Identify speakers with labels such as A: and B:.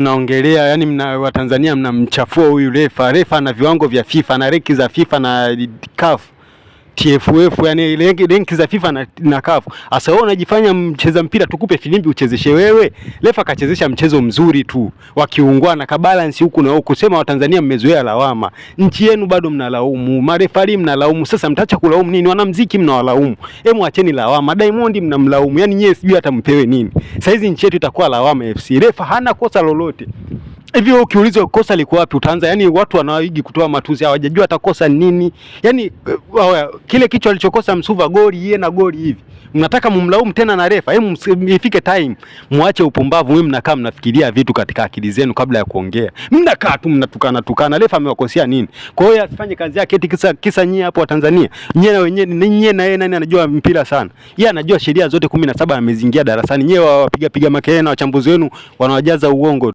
A: Mnaongelea yani, mna Watanzania mnamchafua huyu refa. Refa ana viwango vya FIFA na rank za FIFA na CAF TFF, yani rank za FIFA na CAF. Asa wewe unajifanya mcheza mpira, tukupe filimbi uchezeshe wewe? Refa kachezesha mchezo mzuri tu wakiungwana ka balance huku na huku. Sema Watanzania mmezoea lawama, nchi yenu bado mnalaumu, marefari mnalaumu. Sasa mtaacha kulaumu nini? Wanamuziki mnawalaumu, hemu acheni lawama. Diamond mnamlaumu, yani nyewe sijui hata mpewe nini. Saizi nchi yetu itakuwa lawama FC. Refa hana kosa lolote. Hivi wewe ukiulizwa kosa liko wapi utaanza, yani watu wanaoigi kutoa matusi hawajajua atakosa nini. Yani kile kichwa alichokosa Msuva goli yeye na goli hivi. Mnataka mumlaumu tena na refa. Hebu ifike time muache upumbavu. Wewe mnakaa mnafikiria vitu katika akili zenu kabla ya kuongea. Mnakaa tu mnatukana tukana. Refa amewakosea nini? Kwa hiyo asifanye kazi yake eti kisa nyie hapo wa Tanzania. Nyie na wenyewe nyie na yeye nani anajua mpira sana? Yeye anajua sheria zote 17 amezingia darasani. Nyie wapiga piga makelele na wachambuzi wenu wanawajaza uongo.